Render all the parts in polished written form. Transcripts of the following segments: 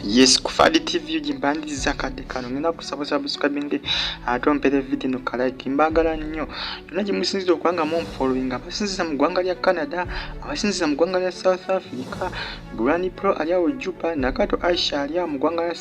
Yes, ku Fadi TV gimbandiza akadde kano ngenda kusaba subscribing ate ompere video no kalike. Mbagala nnyo yonna gye musinzira okuba nga munfollowing, abasinziza mu ggwanga lya Canada, abasinziza mu ggwanga lya South Africa, Granny Pro ali awo Juba, Nakato Aisha ali awo mu ggwanga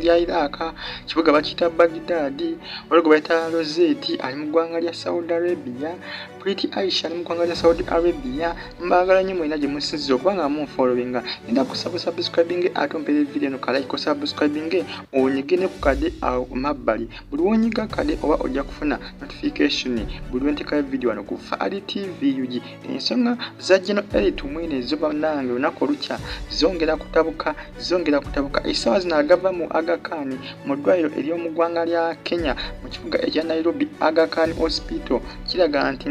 lya Iraq, kibuga bakiyita Baghdad, waliwo gwe bayita Rosette ali mu ggwanga lya Saudi Arabia, Pretty Aisha ali mu ggwanga lya Saudi Arabia. Mbaagala nnyo mwena gye musinziza okuba nga munfollowinga. Ngenda kusaba subscribing ate ompere video eno kalike, osubscribing onyige ne ku kade awo ku mabbali. Buli wonyiga kade oba ojja kufuna notification buli lwentekayo video wano ku Fadi TV UG. Ensonga za General Elly Tumwine zo bannange olunaku olukya zongera kutabuka, zongera kutabuka. Essaawa zino agava mu Aga Khan mu ddwaliro ery'omu ggwanga lya Kenya mu kibuga ekya Nairobi, Aga Khan Hospital, kiraga nti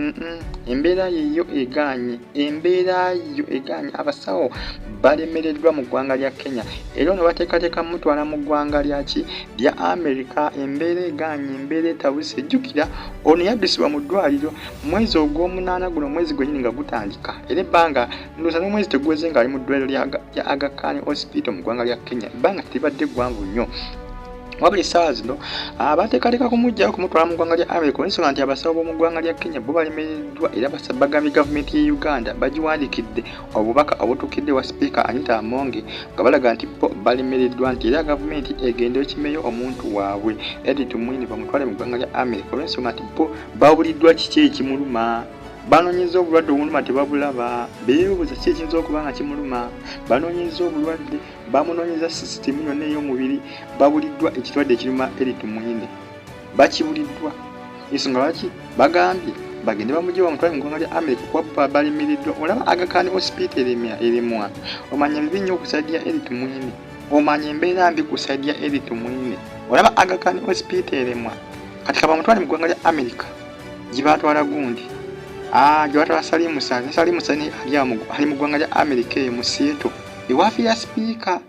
embeera yeyo egaanye, embeera yo egaanye. Abasawo balemereddwa mu ggwanga lya Kenya era ono bateekateeka mutwala mu ggwanga lyaki lya America. Embeera egaanye, embeera etabuse. Jjukira ono yaddusibwa mu ddwaliro mwezi ogw'omunaana guno, omwezi gwennyini nga gutandika, era ebbanga ndowooza n'omwezi teguweze ng'ali mu ddwaliro lya Aga Khan Hospital mu ggwanga lya Kenya. Ebbanga teribadde ggwanvu nnyo, wabula essaawa zino abateekateeka kumuggyayo kumutwala mu ggwanga lya America olw'ensonga nti abasawo b'omu ggwanga lya Kenya bo balemereddwa, era bagambye gavumenti ye Uganda bagiwandiikidde obubaka obutuukidde wa Sipiika Anita Among nga balaga nti bo balemereddwa, nti era gavumenti egende ekimeyo omuntu waabwe Elly Tumwine bamutwale mu ggwanga lya America olw'ensonga nti bo babuliddwa kiki ekimuluma. Banoonyeza obulwadde obuluma tebabulaba, beebuuza ki ekiyinza okuba nga kimuluma. Banoonyeza obulwadde, bamunoonyeza sisitimu yonna ey'omubiri, babuliddwa ekirwadde ekiruma Elly Tumwine, bakibuliddwa. Ensonga lwaki bagambye bagende bamugye bamutwale mu ggwanga lya America kuba balemereddwa. Olaba Aga Khan Hospital eremwa, omanya bibi nnyo ku side ya Elly Tumwine, omanya embeera mbi ku side ya Elly Tumwine. Olaba Aga Khan Hospital eremwa, kati ka bamutwale mu ggwanga lya America gye batwala gundi, gye batwala Salim Saleh. Salim Saleh ali mu ggwanga lya America eyo mu Seattle ewafiira sipiika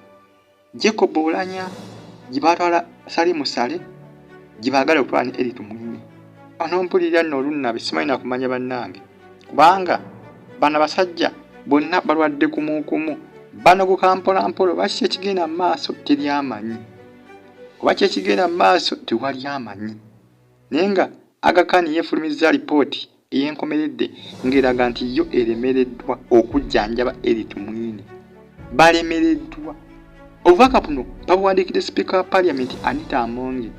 Jacob Oulanyah, gye batwala Salim Saleh gye baagala okutwala ne Elly Tumwine. Ono mpulirira nno olunnabe simanyi nakumanya bannange, kubanga bano abasajja bonna balwadde kumukumu, banogoka mpolampola. Oba kiki ekigenda mu maaso teri amanyi, oba ki ekigenda mu maaso tewali amanyi, naye nga Aga Khan yeefulumizza alipooti ey'enkomeredde ng'eraga nti yo eremereddwa okujjanjaba Elly Tumwine, balemereddwa. Obubaka buno babuwandiikidde sipiika wa Parliament Anita Among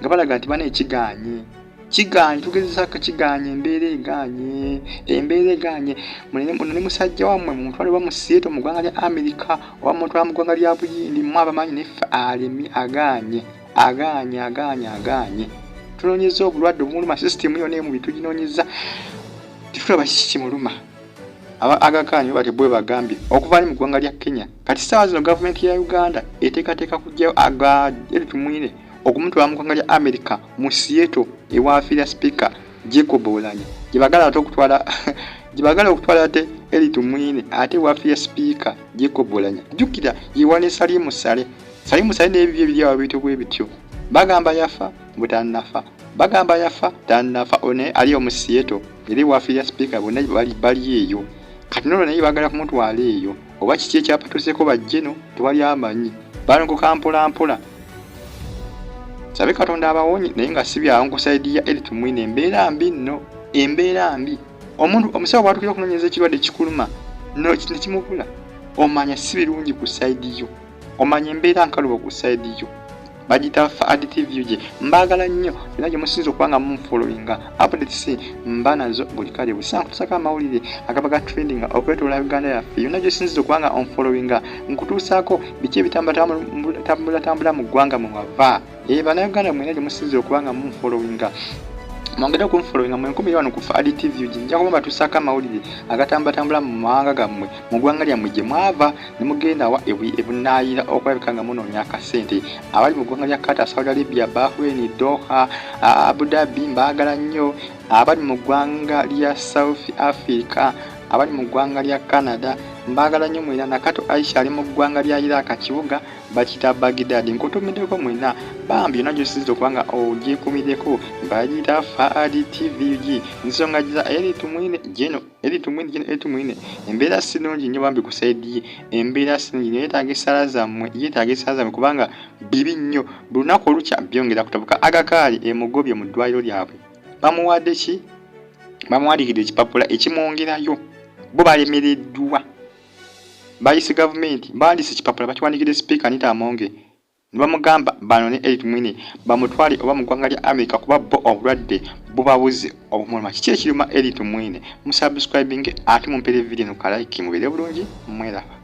nga balaga nti bana ekigaanye, kigaanye, tugezesaako kigaanye, embeera egaanye, embeera egaanye. Muno ne musajja wammwe mumutwale oba mu Seattle mu ggwanga lya America oba mumutwala mu ggwanga lya Buyindi, mmwe abamanyi, neffe alemye, agaanye, agaanye, agaanye, agaanye. Tunoonyeza obulwadde obumuluma, sisitimu yonna ey'omubiri tuginoonyeza, tetulaba kiki kimuluma. Aba Aga Khan bati bwe bagambye okuva ali mu ggwanga lya Kenya. Kati ssaawa zino gavumenti ya Uganda eteekateeka kuggyayo aga Elly Tumwine okumutwala mu ggwanga lya America mu Seattle ewafiira sipiika Jacob Oulanyah, gye baagala ate okutwala, gye baagala okutwala ate Elly Tumwine ate ewafiira sipiika Jacob Oulanyah. Jjukira yewa ne Salim Saleh, Salim Saleh n'ebibyo ebiri awo bityo bwe bityo. Bagamba yafa butannafa, bagamba yafa tannafa. Ono ali omu Seattle era ewafiira sipiika, bonna bali eyo. Kati nolwo naye baagala kumutwala eyo, oba kiki ekyapatuuseeko bajjeno tewali amanyi. Banogoka mpola mpola, sabe Katonda abawonye, naye nga si byangu ku side ya Elly Tumwine. Embeera mbi nno, embeera mbi. Omuntu omusawo bw'atuukira okunoonyereza ekirwadde kikuluma ne kimubula, omanya si birungi ku side yo, omanya embeera nkalubo ku side yo. Bagita Fadi TV gye mbaagala nnyo era gye musinza okuba nga munfollowinga. Updates mba nazo buli kale busa nkutuusako amawulire agaba ga trending okwetoola Uganda yaffe yonna. Gyosinziza okuba nga onfollowinga, nkutuusaako biki ebitambulatambula mu ggwanga mwe wava. Bannayuganda mwena gye musinzira okuba nga munfollowinga, mwongere okunfollowinga, mwenkumire wano ku Fadi TV gye nja kuba mbatuusaako amawulire agatambulatambula mu mawanga gammwe, mu ggwanga lyammwe gye mwava ne mugenda wa ebunaayira okulabika nga munoonya akasente. Abali mu ggwanga lya Qatar, Saudi Arabia, Bahrain, Doha, Abu Dhabi, mbaagala nnyo. Abali mu ggwanga lya South Africa, abali mu ggwanga lya Canada, Mbaagala nnyo mwena. Nakato Aisha ali mu ggwanga lya Iraq, kibuga bakiyita Baghdad. Nkutumiddeko mwena bambi yonna gy'osinzidde okuba nga ogyekumiddeko. Bagiyita Faadi TV UG. Nsonga za Elly Tumwine Geno, Elly Tumwine Geno, Elly Tumwine. Embeera si nnungi nnyo bambi ku sayidi ye, embeera si nnungi nnyo, yeetaaga essaala zammwe, yeetaaga essaala zammwe kubanga bibi nnyo. Buli lunaku olukya byongera kutabuka. Agakaali emugobye mu ddwaliro lyabwe. Bamuwadde ki? Bamuwandiikidde ekipapula ekimwongerayo. Bo balemereddwa. Bayise gavumenti, bawandiise ekipapula bakiwandiikidde sipiika Anita Among ne bamugamba banone Elly Tumwine bamutwale oba mu ggwanga lya Amerika kuba bo obulwadde bubabuze obumuluma. Kiki ekiruma Elly Tumwine? Musubscribinge ate mumpeere vidiyo eno ka like mubeere bulungi mweraba.